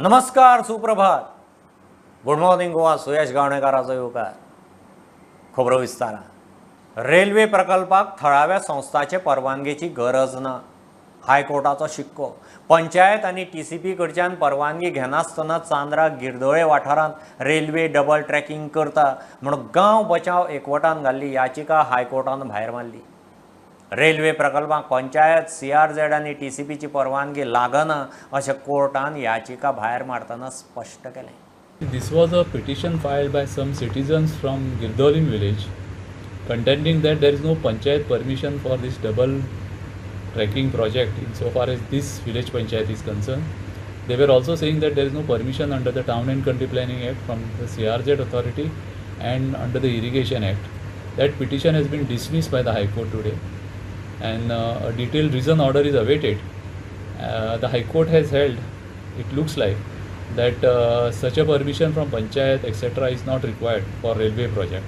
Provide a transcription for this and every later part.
नमस्कार, सुप्रभात, good morning Goa. सुयश गावणेकाराचो येवकार. खबरो विस्तारान. रेल्वे प्रकल्पाक थळाव्या संस्थाचे परवानगेची गरज ना, हायकोर्टाचो शिक्को. पंचायत आनी टीसीपी कडच्यान परवानगी घेनासतना चांद्रा गिरदोळे वाठारांत रेल्वे डबल ट्रॅकिंग करता म्हूण गांव बचाव एकवटान घाल्ली याचिका हायकोर्टान भायर मारली. रेल्वे प्रकल्पाक पंचायत, सीआरझेड आनी टीसीपीची परवानगी लागना अशें कोर्टान याचिका भायर मारतना स्पश्ट केलें. This was a petition filed by some citizens from Girdolim village contending that there is no panchayat permission for this double tracking project insofar as this village panchayat is concerned. They were also saying that there is no permission under the Town and Country Planning Act from the CRZ authority and under the Irrigation Act. That petition has been dismissed by the High Court today, and a detailed reason order is awaited. The High Court has held, it looks like, that such a permission from panchayat etc. is not required for railway project.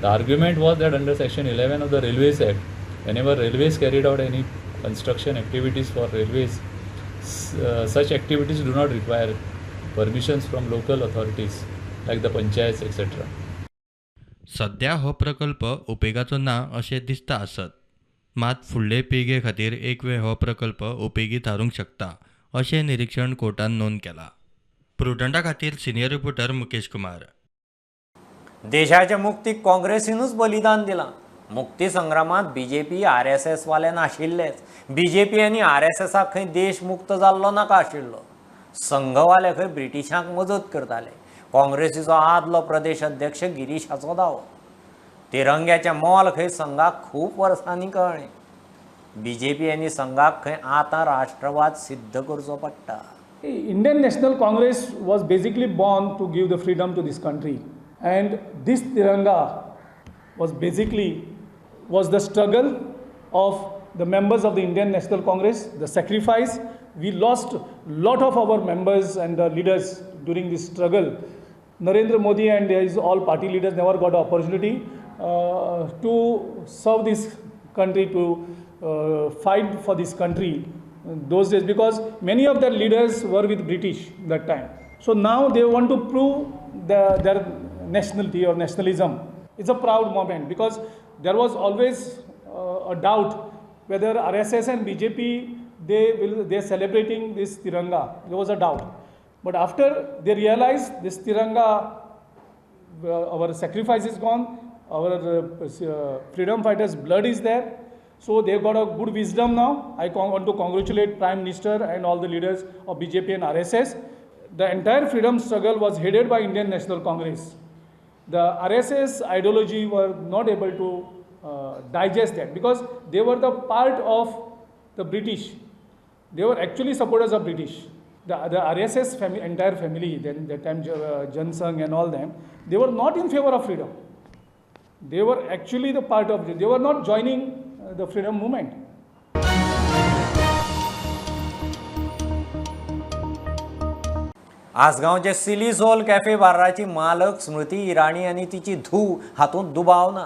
The argument was that under section 11 of the Railways Act, whenever railways carried out any construction activities for railways, such activities do not require permissions from local authorities like the panchayats etc. सध्या हो प्रकल्प उपेगाचो ना अशें दिसता आसत, मात फुडले पिळगे खातीर एक वेळ हो प्रकल्प उपेगी थारूंक शकता अशें निरीक्षण कोर्टान नोंद केलां. प्रुडंटा खातीर सिनियर रिपोर्टर मुकेश कुमार. देशाच्या मुक्तीक काँग्रेसीनूच बलिदान दिलां. मुक्ती संग्रामात बीजेपी आरएसएस वाले नाशिल्लेच. बीजेपी आनी आरएसएसाक खंय देश मुक्त जाल्लो नाका आशिल्लो. संघवाले खंय ब्रिटिशांक मजत करताले. काँग्रेसीचो आदलो प्रदेश अध्यक्ष गिरीशाचो दावो. तिरंग्याचें मोल खंय संघाक खूब वर्सांनी कळ्ळें. बीजेपी आनी संघाक खंय आतां राष्ट्रवाद सिद्ध करचो पडटा. Indian National Congress was basically born to give the freedom to this country, and this Tiranga was basically was the struggle of the members of the Indian National Congress, the sacrifice. We lost lot of our members and the leaders during this struggle. Narendra Modi and his all party leaders never got the opportunity to serve this country, to fight for this country those days, because many of their leaders were with British that time. So now they want to prove their nationality or nationalism. It's a proud moment, because there was always a doubt whether RSS and BJP they're celebrating this Tiranga. There was a doubt. But after they realized this Tiranga, our sacrifice is gone, our freedom fighters' blood is there. So they got a good wisdom now. I want to congratulate Prime Minister and all the leaders of BJP and RSS. The entire freedom struggle was headed by Indian National Congress. The RSS ideology were not able to digest that, because they were the part of the British. They were actually supporters of British. The RSS family, entire family, then that time Jan Sangh and all them, they were not in favor of freedom. They were actually the part of, they were not joining the freedom movement. आसगांवचे silly soul cafe बाराची मालक स्मृती इराणी आनी तिची धूव हातूंत दुबाव ना.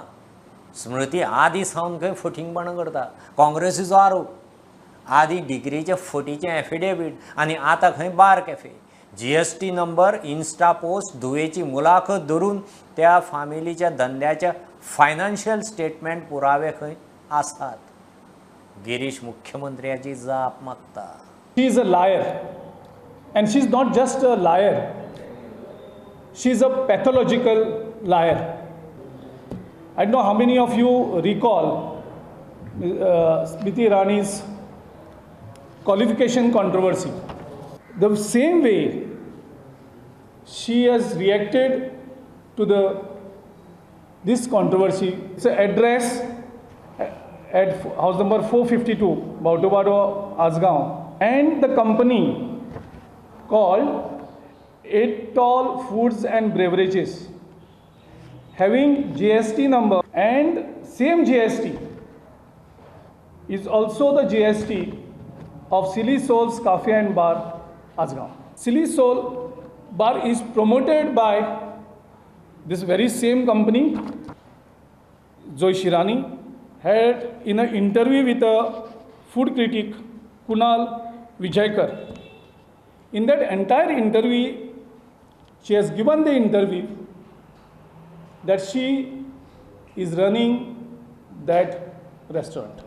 स्मृती आदी सावन खंय फटींगपणां करता. काँग्रेसीचो आरोप. आदी डिग्रीचे फटीचें एफिडेवीट आनी आतां खंय bar cafe. GST number, insta post, धुवेची मुलाखत धरून त्या फामिलीच्या धंद्याच्या फायनान्शियल स्टेटमेंट पुरावे खंय आसात. गिरीश मुख्यमंत्र्याची जाप मागता. She is a liar, and she is not just a liar, she is a pathological liar. I don't know how many of you recall Smriti Irani's qualification controversy. The same way she has reacted to this controversy. It's an address at house number 452, Bautobado, Asgaon, and the company called Etol Foods and Beverages, having GST number, and same GST is also the GST of Silly Souls Cafe and Bar, Asgaon. Silly Soul Bar is promoted by this very same company. Zoish Irani had in an interview with a food critic Kunal Vijaykar In that entire interview, she has given the interview that she is running that restaurant.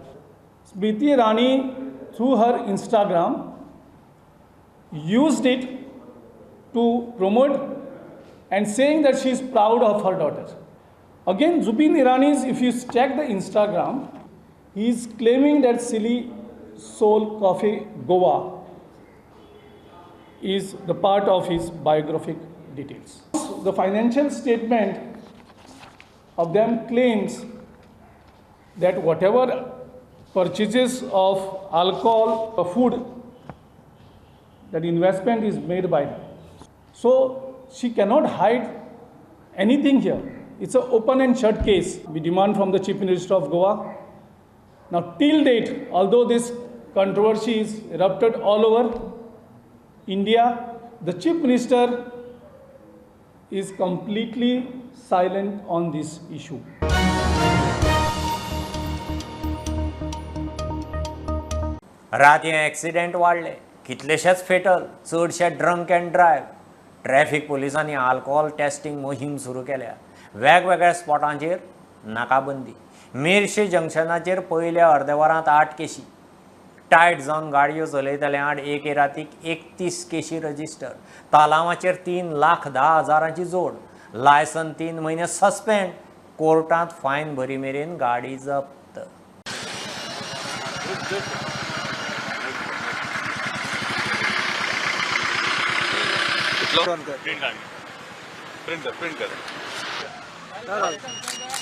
Smriti Irani, through her Instagram, used it to promote and saying that she is proud of her daughter. Again, Zubin Irani's, if you check the Instagram, he is claiming that Silly Soul Coffee Goa is the part of his biographic details. The financial statement of them claims that whatever purchases of alcohol or food, that investment is made by them. So she cannot hide anything here. It's an open and shut case. We demand from the Chief Minister of Goa. Now, till date, although this controversy is erupted all over India, the Chief Minister is completely silent on this issue. रातये accident वाडले, कितलेशेच फेटल, चडशे drunk and drive. Traffic पोलिसांनी alcohol testing मोहीम सुरू केल्या. वेगवेगळ्या स्पॉटांचेर नाकाबंदी. मेरशे जंक्शनाचेर पयल्या अर्द्या वरांत 8 केशी. टायट जावन गाडयो चलयतल्या आड एके रातीक 31 केशी रजिस्टर. तालावाचेर 3,10,000 जोड. लायसन 3 म्हयने सस्पेंड. कोर्टांत फायन भरी मेरेन गाडी जप्त. प्रिंट कर.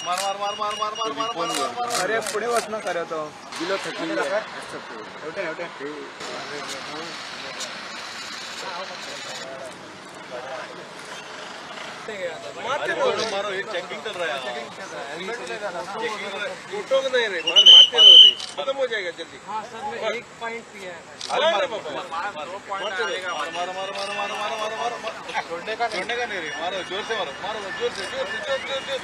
मार मार मार मार मार मार मार मार. अरे पुढे वच ना करे तो दिलो थकली. मारो मारो, ये चेकिंग चल रहा है. चेकिंग फोटो नहीं रे, मारते रहो रे, खत्म हो जाएगा जल्दी. हां सर, मैं 1 पॉइंट पिया है. अरे मारो मारो मारो मारो मारो मारो मारो मारो. छोड़ने का नहीं रे, मारो जोर से, मारो मारो जोर से, जोर से, जोर जोर जोर.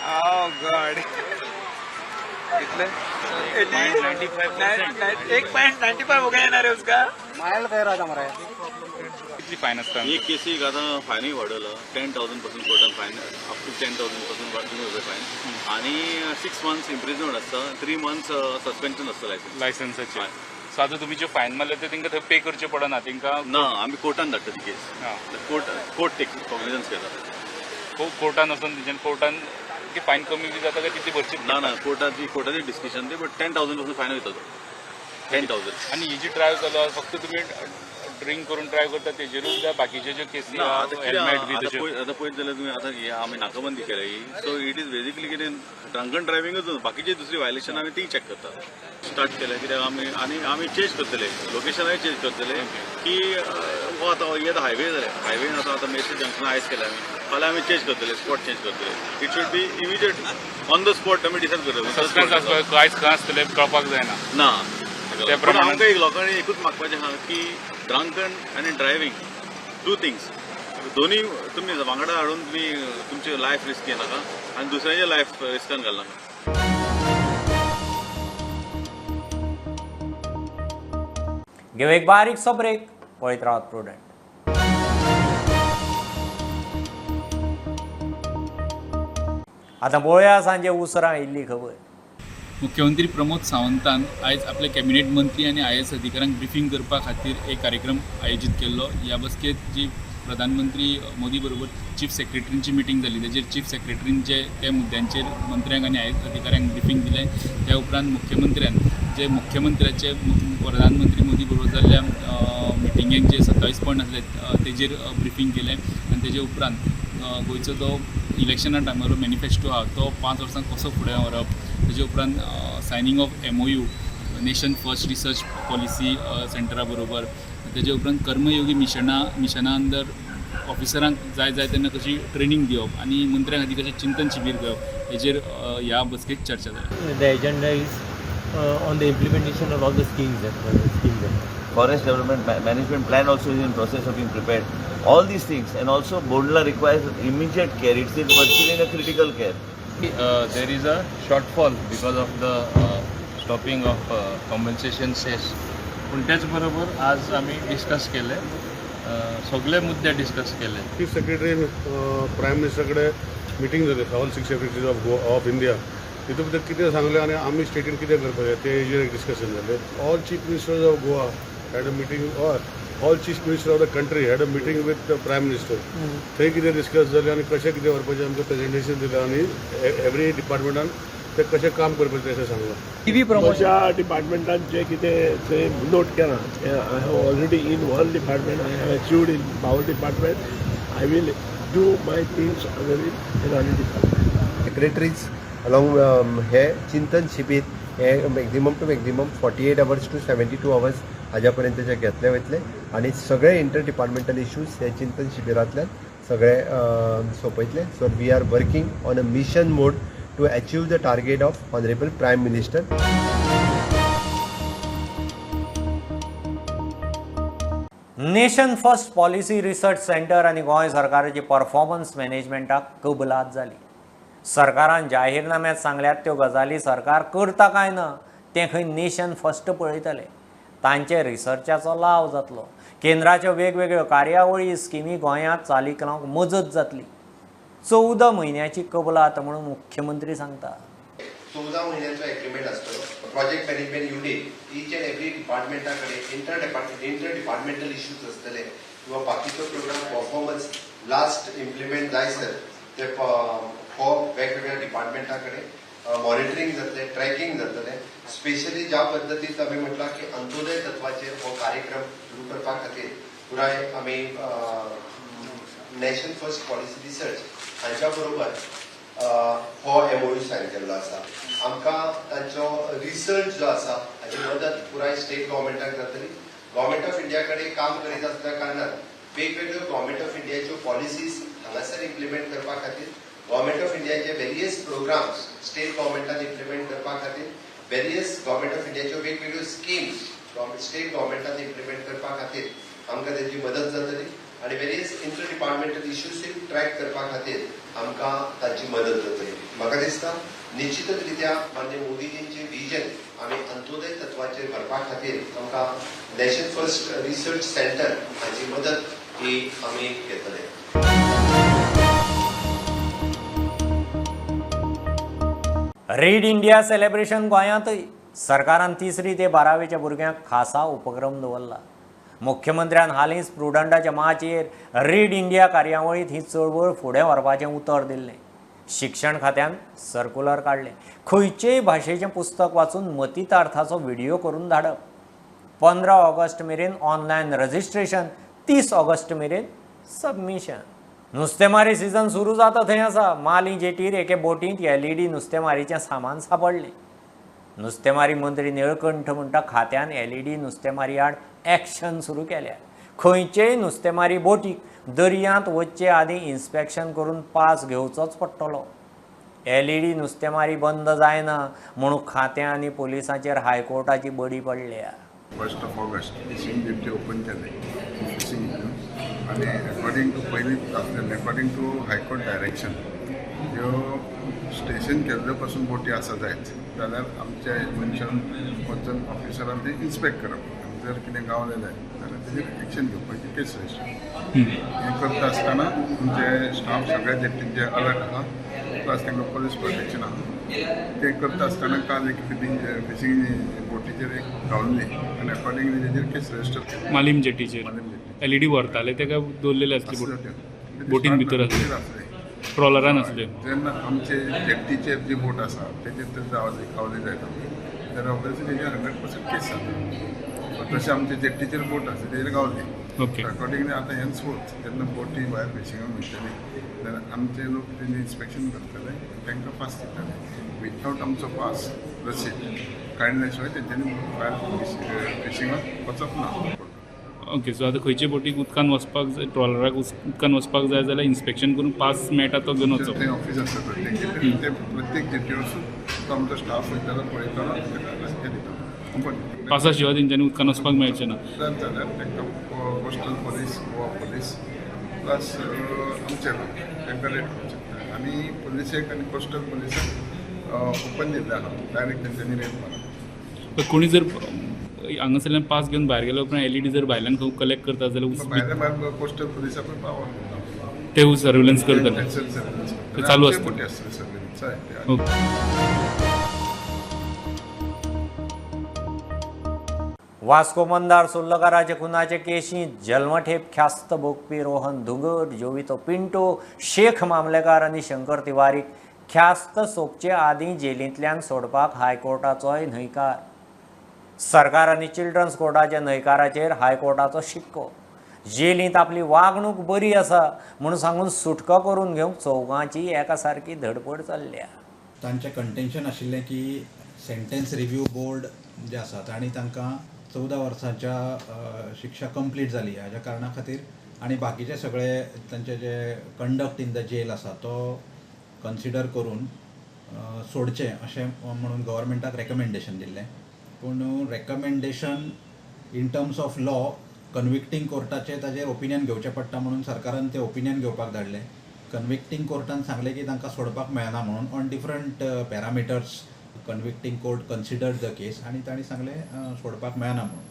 Oh God. कितने? 1.95 हो गया ना रे उसका. मायल कह रहा था हमारा. कितली फायन आसता? एक केसीक आतां फायनूय वाडयला 10,000 पासून कोर्टान फायन अप टू 10,000 पासून वाडून फायन आनी 6 मंथ्स इम्प्रिजनमेंट आसता, 3 मंथ्स सस्पेन्शन आसता लायसन्स लायसन्साचेर. सो आतां तुमी जे फायन मारले ते तांकां थंय पे करचें पडना तांकां? ना, आमी कोर्टान धाडटा ती केस. कोर्ट टेक कॉग्निजन्स घेता. कोर्टान वचून तेंच्यान कोर्टान ती फायन कमी बी जाता काय तितली भरची? ना ना, कोर्टाची डिस्कशन ती, बट 10,000 पासून फायन वयता तो. 10,000. आनी ही जी ड्रायव्ह चालू आसा फक्त तुमी ड्रिंक करून ड्रायव्ह करता तेजेरूच काय बाकीचे ज्यो केसी हेल्मेट बी तशें? आतां पळयत जाल्यार तुमी आतां हे आमी नाकाबंदी केल्या ही, सो it is basically कितें ड्रंकन ड्रायव्हिंगूच न्हू, बाकीचे दुसरी व्हायलेशन आमी ती चॅक करता. स्टार्ट केल्या कित्याक आमी आनी आमी चेंज करतले, लोकेशनाय चेंज करतले की हो आतां हे आतां हायवे जाले, हायवे आतां आतां मेरशे जंक्शन आयज केल्या आमी, फाल्यां आमी चेंज करतले, स्पॉट चेंज करतले. It should be immediate on the spot आमी डिसायड करतले. सस्पेन्स आसपाक आयज खंय आसतलें कळपाक जायना. ना, पूण आमकां एक लोकांनी एकूच मागपाचें आहा की ड्रंकन आनी ड्रायव्हिंग टू थिंग्स दोन्ही तुमी वांगडा हाडून तुमी तुमची लायफ रिस्क घेनाका आनी दुसऱ्यांचे लायफ रिस्कान घालनाका. घेवं एक बारीकसो ब्रेक. पळयत रावात प्रुडंट. आतां पळोवया सांजे उसरां आयिल्ली खबर. मुख्यमंत्री प्रमोद सावंतान आयज आपले कॅबिनेट मंत्री आनी IAS अधिकाऱ्यांक ब्रिफींग करपा खातीर एक कार्यक्रम आयोजीत केल्लो. ह्या बसकेत जी प्रधानमंत्री मोदी बरोबर चीफ सेक्रेटरींची मिटींग जाली तेजेर चीफ सेक्रेटरींचे त्या मुद्द्यांचेर मंत्र्यांक आनी IAS अधिकाऱ्यांक ब्रिफींग दिलें. त्या उपरांत मुख्यमंत्र्यान जे मुख्यमंत्र्याचे प्रधानमंत्री मोदी बरोबर जाल्ल्या मिटिंगेक जे 27 पॉयंट आसले तेजेर ब्रिफींग केलें आनी तेजे उपरांत गोंयचो जो इलेक्शना टायमार मॅनिफेस्टो आहा तो 5 वर्सां कसो फुडें व्हरप, तेजे उपरांत signing of MOU nation first research policy सेंटरा बरोबर, तेजे उपरांत कर्मयोगी मिशना अंदर ऑफिसरांक जाय जाय तेन्ना कशी ट्रेनींग दिवप आनी मंत्र्यां खातीर कशें चिंतन शिबीर घेवप हेजेर ह्या बसकेक चर्चा जाली. The agenda is on the implementation of all the schemes. Forest development management plan also is in process of being prepared. All these things, and also Bondla requires immediate care. It's in virtually in a critical care. There is a shortfall because of the Stopping of compensation cess. पूण तेच बरोबर आज आमी discuss केले, सगळे मुद्दे discuss केले. Chief secretary prime minister कडेन मिटींग जाली, all six secretaries of Goa, of India. तितून भितर कितें सांगलें आनी आमी स्टेटीन कितें करपाचें ते हेजेर एक डिस्कशन जालें. All chief ministers of Goa had a meeting or all chief minister of the country had a meeting with the Prime Minister. थंय कितें डिस्कस जालें आनी कशें कितें व्हरपाचें आमकां प्रेजेंटेशन दिलें आनी एवरी डिपार्टमेंटान तें कशें काम करपाचें तें सांगलां. टीव्ही म्हज्या डिपार्टमेंटान जें कितें थंय नोट केलां तें I have already in one department, I have achieved in power department. I will do my things in another department. Secretaries along हे चिंतन शिबीर हे maximum to maximum 48 hours to 72 hours हाज्या पर्यंतचे घेतले वयतले आनी सगळे इंटर डिपार्टमेंटल इश्यूज हे चिंतन शिबिरांतल्यान सगळे सोंपयतले. So we are working on a mission mode to achieve the target of Honourable Prime Minister. Nation First Policy Research Centre आनी गोंय सरकाराची परफॉर्मन्स मॅनेजमेंटाक कबलात जाली. सरकारान जाहीरनाम्यात सांगल्यात त्यो गजाली सरकार करता काय ना तें खंय नेशन फर्स्ट पळयतले. तांचे रिसर्चाचो लाव जातलो. केंद्राच्यो वेगवेगळ्यो कार्यावळी, स्किमी गोंयांत चालीक लावंक मजत जातली. 14 म्हयन्याची कबलात म्हणून मुख्यमंत्री सांगता. 14 म्हयन्यांचो एग्रीमेंट आसतलो. Project management unit each and every डिपार्टमेंटा कडेन इंटर डिपार्टमेंटल इश्यूज आसतले किंवा बाकीचो प्रोग्राम परफॉर्मन्स लास्ट इम्प्लिमेंट जायसर ते हो वेगवेगळ्या डिपार्टमेंटा कडेन मॉनिटरींग जातलें, ट्रॅकिंग जातलें. स्पेशली ज्या पद्दतीन आमी म्हटलां की अंत्योदय तत्वाचेर हो कार्यक्रम सुरू करपा खातीर पुराय आमी नॅशन फर्स्ट पॉलिसी रिसर्च हांच्या बरोबर हो एमओयू सायन केल्लो आसा. आमकां तांचो रिसर्च जो आसा हाची मदत पुराय स्टेट गव्हर्मेंटाक जातली. गव्हर्मेंट ऑफ इंडिया कडेन काम करीत आसल्या कारणान वेगवेगळ्यो गव्हर्मेंट ऑफ इंडियाच्यो पॉलिसीज हांगासर इम्प्लिमेंट करपा खातीर, गव्हर्मेंट ऑफ इंडियाचे वेरियस प्रोग्राम्स स्टेट गव्हर्मेंटान इम्प्लिमेंट करपा खातीर, वेरियस गव्हर्मेंट ऑफ इंडियाच्यो वेगवेगळ्यो स्किम्स स्टेट गव्हर्मेंटान इम्प्लिमेंट करपा खातीर आमकां तेजी मदत जातली आनी various inter departmental issues track करपा खातीर आमकां तांची मदत जातली. म्हाका दिसता निश्चितच रित्या माननीय मोदीजींचे विजन आमी अंत्योदय तत्वाचेर व्हरपा खातीर आमकां नॅशन फर्स्ट रिसर्च सेंटर हाची मदत ही आमी घेतले. रीड इंडिया सेलिब्रेशन गोंयांतय. सरकारान तिसरी ते बारावेच्या भुरग्यांक खासा उपक्रम दवरला. मुख्यमंत्र्यान हालींच प्रुडंटाच्या माचयेर रीड इंडिया कार्यावळींत ही चळवळ फुडें व्हरपाचें उतर दिल्लें. शिक्षण खात्यान सर्कुलर काडलें. खंयचेय भाशेचें पुस्तक वाचून मतितार्थाचो व्हिडियो करून धाडप. 15 ऑगस्ट मेरेन ऑनलायन रजिस्ट्रेशन, 30 ऑगस्ट मेरेन सबमिशन. नुस्तेमारी सिजन सुरू जाता थंय आसा, माली जेटीर एके बोटींत एलईडी नुस्तेमारीचें सामान सांपडलें. नुस्तेमारी मंत्री निळकंठ म्हणटा, खात्यान एलईडी नुस्तेमारी आड एक्शन सुरू केल्या. खंयचेय नुस्तेमारी बोटीक दर्यांत वचचे आदीं इन्स्पेक्शन करून पास घेवचोच पडटलो. एलईडी नुस्तेमारी बंद जायना म्हणून खातें आनी पुलिसांचेर हायकोर्टाची बडी पडल्या. 1st of August fishing jetty open केले फिशींग आनी अकॉर्डिंग टू पयलींच आसलेलें, according to high court direction, ह्यो स्टेशन केल्ल्यो पासून बोटी आसा जायत जाल्यार आमच्या मनशान वचून ऑफिसरान ते इन्स्पेक्ट करप आनी जर कितें गावलें जायत जाल्यार तेजेर एक्शन घेवपाची, केस रजिस्टर. हें करता आसतना आमचे स्टाफ सगळ्या जेटींचे अलर्ट आहा, प्लस तांकां पोलीस प्रोटेक्शन आहा. ते करता आसतना काल एक फिशींग बोटीचेर एक गावल्ली आनी अकॉर्डिंगली तेजेर केस रजिस्टर केली. मालीम जेटीचेर एलईडी व्हरताले ते काय दवरलेले आसले बोट बोटीन भितर आसले, ट्रॉलरान आसले? जेन्ना आमचे जेट्टीचेर जी बोट आसा तेजेर जर गावली गावली जायत जाल्यार ऑब्वियसली तेजेर 100% केस जाता. तशें आमचे जेट्टीचेर बोट आसा तेजेर गावली. अकॉर्डिंगली आतां हेन्सफोर्थ जेन्ना बोटी भायर फिशिंगाक वयतली जाल्यार आमचे लोक तेजें इन्स्पेक्शन करतले, तांकां पास दितले. विथआवट आमचो पास रसीद काडल्या शिवाय तेंच्यांनी भायर फिशिंगाक वचप ना. ओके, सो आतां खंयचे बोटीक उदकान वचपाक जाय, ट्रॉलराक उदकान वचपाक जाय जाल्यार इन्स्पेक्शन करून पास मेळटा तो घेवन वचप. थंय ऑफीस आसता प्रत्येक जेटीर, ते प्रत्येक जेटीर वचून तो आमचो स्टाफ वयतलो, पळयतलो, ताका हें दितलो. पासा शिवाय तेंच्यांनी उदकान वचपाक मेळचें ना. जाल्यार तांकां coastal police, Goa police plus आमचे लोक तांकां रेड करूंक शकता. आनी पुलिसेक आनी कोस्टल पुलिसाक ओपन दिल्लें आहा, डायरेक्ट तेंच्यांनी रेड मारप. कोणी जर हांगासरल्यान पास घेवन भायर गेल्या उपरांत एलईडी जर भायल्यान खंय कलेक्ट करता जाल्यार कोस्टल पुलिसा पण पावोन ते सर्वेलन्स करतले, ते चालू आसता. वास्को मंदार सुर्लकाराचे खुनाचे केशींत जल्मठेप ख्यास्त भोगपी रोहन धुंगट, जोवितो पिंटो, शेख मामलेकार आनी शंकर तिवारीक ख्यास्त सोंपचे आदीं जेलींतल्यान सोडपाक हायकोर्टाचोय न्हयकार. सरकार आनी चिल्ड्रन्स कोर्टाच्या न्हयकाराचेर हायकोर्टाचो शिक्को. जेलींत आपली वागणूक बरी आसा म्हूण सांगून सुटका करून घेवंक चौगांची एका सारकी धडपड चल्ल्या. तांचें कंटेन्शन आशिल्लें की सेंटेन्स रिव्यू बोर्ड जे आसा तांणी तांकां 14 वर्सांच्या शिक्षा कंप्लीट जाली हाज्या कारणा खातीर आनी बाकीचे सगळे तांचे जे कंडक्ट इन the jail आसा तो कन्सिडर करून सोडचें अशें म्हणून गव्हर्मेंटाक रेकमेंडेशन दिल्लें. पूण recommendation in terms of law convicting कोर्टाचें ताजेर ओपिनियन घेवचें पडटा म्हणून सरकारान तें ओपिनियन घेवपाक धाडलें. कन्विक्टींग कोर्टान सांगलें की तांकां सोडपाक मेळना म्हणून on different parameters convicting court considered the case आनी तांणी सांगलें सोडपाक मेळना म्हणून.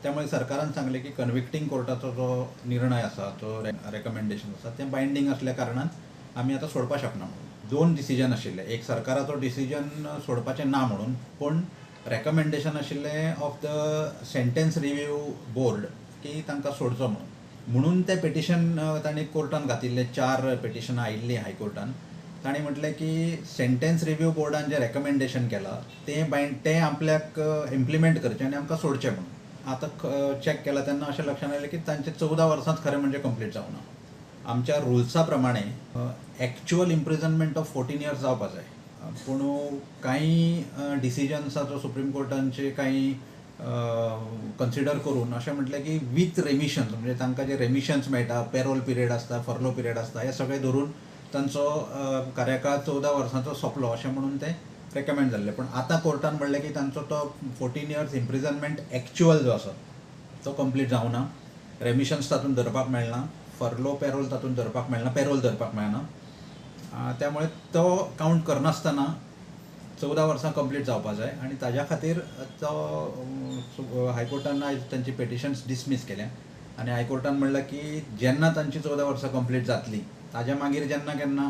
त्यामुळे सरकारान सांगलें की कन्विक्टींग कोर्टाचो जो निर्णय आसा तो रेकमेंडेशन आसा तें बायंडींग आसल्या कारणान आमी आतां सोडपाक शकना म्हणून. दोन डिसिजन आशिल्ले, एक सरकाराचो डिसिजन सोडपाचें ना म्हणून, पूण रेकमेंडेशन आशिल्लें of the sentence review board की तांकां सोडचो म्हणून. म्हणून तें पिटिशन तांणी कोर्टान घातिल्लें, 4 पिटिशनां आयिल्लीं हायकोर्टान. तांणी म्हटलें की सेंटेन्स रिव्यू बोर्डान जें रेकमेंडेशन केलां तें तें आपल्याक इम्प्लिमेंट करचें आनी आमकां सोडचें म्हणून. आतां चॅक केलां तेन्ना अशें लक्षांत आयलें की तांचें 14 वर्सांच खरें म्हणजे कंप्लीट जावना. आमच्या रुल्सा प्रमाणे एक्च्युअल इम्प्रिजनमेंट ऑफ 14 इयर्स जावपा जाय, पूण कांय डिसिजन्साचो सुप्रीम कोर्टांचे कांय कन्सिडर करून अशें म्हटलें की विथ रेमिशन्स, म्हणजे तांकां जे रेमिशन्स मेळटा, पेरोल पिरियड आसता, फर्लो पिरियड आसता, हे सगळें धरून तांचो कार्यकाळ 14 वर्सांचो सोंपलो अशें म्हणून ते रेकमेंड जाल्ले. पूण आतां कोर्टान म्हणलें की तांचो तो 14 इयर्स इम्प्रिजनमेंट एक्च्युअल जो आसा तो कंप्लीट जावना, रेमिशन्स तातूंत धरपाक मेळना, फर्लो पेरोल तातूंत धरपाक मेळना, पेरोल धरपाक मेळना, त्यामुळे तो कावंट करनासतना 14 वर्सां कंप्लीट जावपा जाय. आनी ताज्या खातीर तो हायकोर्टान आयज तांची पिटिशन्स डिसमीस केल्या आनी हायकोर्टान म्हणलां की जेन्ना तांची 14 वर्सां कंप्लीट जातली ताज्या मागीर जेन्ना केन्ना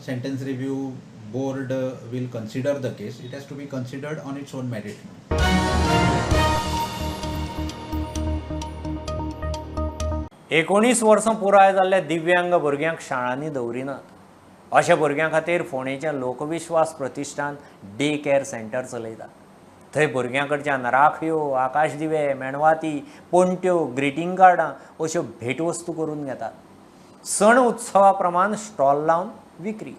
sentence review board will consider the case, it has to be considered on its own merit. 19 वर्सां पुराय जाल्ल्या दिव्यांग भुरग्यांक शाळांनी दवरिनात. अशा भुरग्यां खातीर फोंडेच्या लोकविश्वास प्रतिष्ठान डे केअर सेंटर चलयता. थंय भुरग्यां कडच्यान राखयो, आकाश दिवे, मेणवाती, पणट्यो, ग्रिटींग कार्डां अश्यो भेटवस्तू करून घेतात. सण उत्सवा प्रमाण स्टॉल लावन विक्री,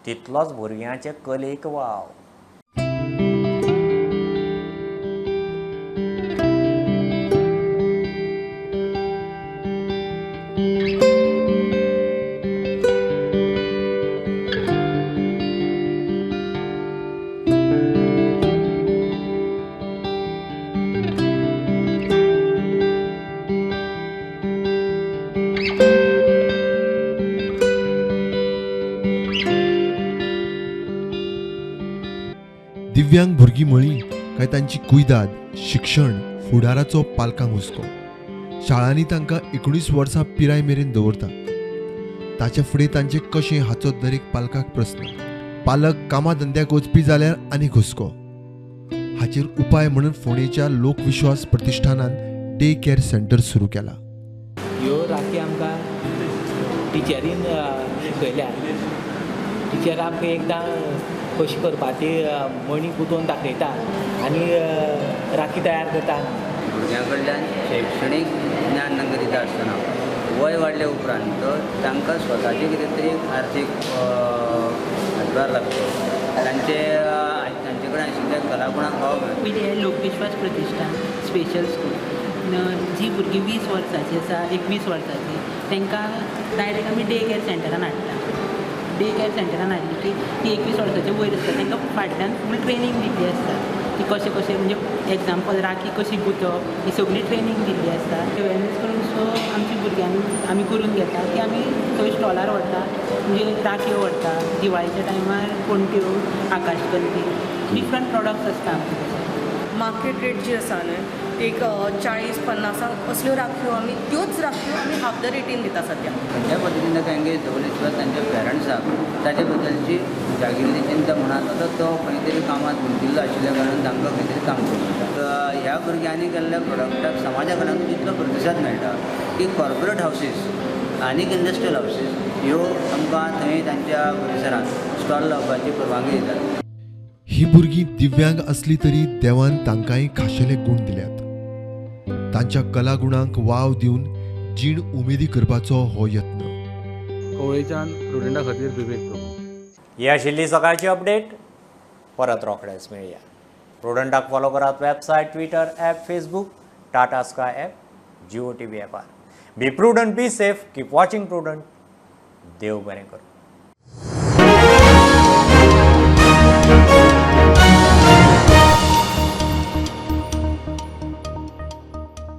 तितलोच भुरग्यांचे कलेक वाव. दिव्यांग भुरगीं म्हळीं काय तांची कुयदाद, शिक्षण, फुडाराचो पालकांक हुस्को. शाळांनी तांकां 19 वर्सां पिराय मेरेन दवरता. ताच्या फुडें तांचें कशें हाचो दरेक पालकाक प्रस्न. पालक कामा धंद्याक वचपी जाल्यार आनीक हुस्को. हाचेर उपाय म्हणून फोंडेच्या लोकविश्वास प्रतिष्ठानान डे केअर सेंटर सुरू केला. ह्यो राखी आमकां टिचरीन शिकयल्या. टिचर आमकां एकदां कशी करपा ती मणी गुंतोवन दाखयता आनी राखी तयार करता. भुरग्यां कडल्यान शैक्षणीक ज्ञान तांकां दिता आसतना वय वाडल्या उपरांत तर तांकां स्वताचे कितें तरी आर्थीक हातभार लागता, तांचे तांचे कडेन आशिल्ल्या कलागुणांक वाव मेळटा. पयलीं हें लोकविश्वास प्रतिष्ठान स्पेशल स्कूल, जी भुरगीं 20 वर्सांची आसा, 21 वर्सांची, तांकां डायरेक्ट आमी डे केअर सेंटरान हाडटा. डे केअर सेंटरान हाडली की ती 21 वर्साचे वयर आसता, तांकां फाटल्यान फूल ट्रेनींग दिल्ली आसता की कशें कशें, म्हणजे एग्जाम्पल राखी कशी गुंतप, ही सगळी ट्रेनींग दिल्ली आसता. अवेरनेस करून सो आमच्या भुरग्यांनी आमी करून घेता की आमी थंय स्टॉलार व्हरता, म्हणजे राखयो व्हरता, दिवाळीच्या टायमार पणट्यो, आकाशकंदी, डिफरंट प्रोडक्ट्स आसता आमचे कडेन. मार्केट रेट जी आसा न्हय, एक 40-50 असल्यो राखयो आमी, त्योच राखयो आमी हाफ the रेटीन दिता सद्या. खंयच्या पद्दतीन ताका एंगेज दवरले शिवाय तांच्या पेरंट्साक ताचे बद्दलची जागिल्ली चिंता म्हणात आतां तो खंय तरी कामांत गुंतिल्लो आशिल्ल्या कारणान तांकां खंय तरी काम करूंक मेळटा. ह्या भुरग्यांनी केल्ल्या प्रोडक्टाक समाजा कडल्यान इतलो प्रतिसाद मेळटा की कॉर्पोरेट हावसीस आनीक इंडस्ट्रियल हावसीस ह्यो आमकां थंय तांच्या परिसरांत स्टॉल लावपाची परवानगी दितात. ही भुरगीं दिव्यांग असली तरी देवान तांकांय खाशेले गूण दिल्यात. तांच्या कलागुणांक वाव दिवन जीण उमेदी करपाचो हो यत्न. कवळेच्यान प्रुडंटा खातीर विवेक प्रभू. ही आशिल्ली सकाळची अपडेट. परत रोखडेच मेळया. प्रुडंटाक फॉलो करात website, Twitter app, Facebook, Tata Sky app, Jio TV ॲपार. Be prudent, be safe, keep watching Prudent. देव बरें करूं.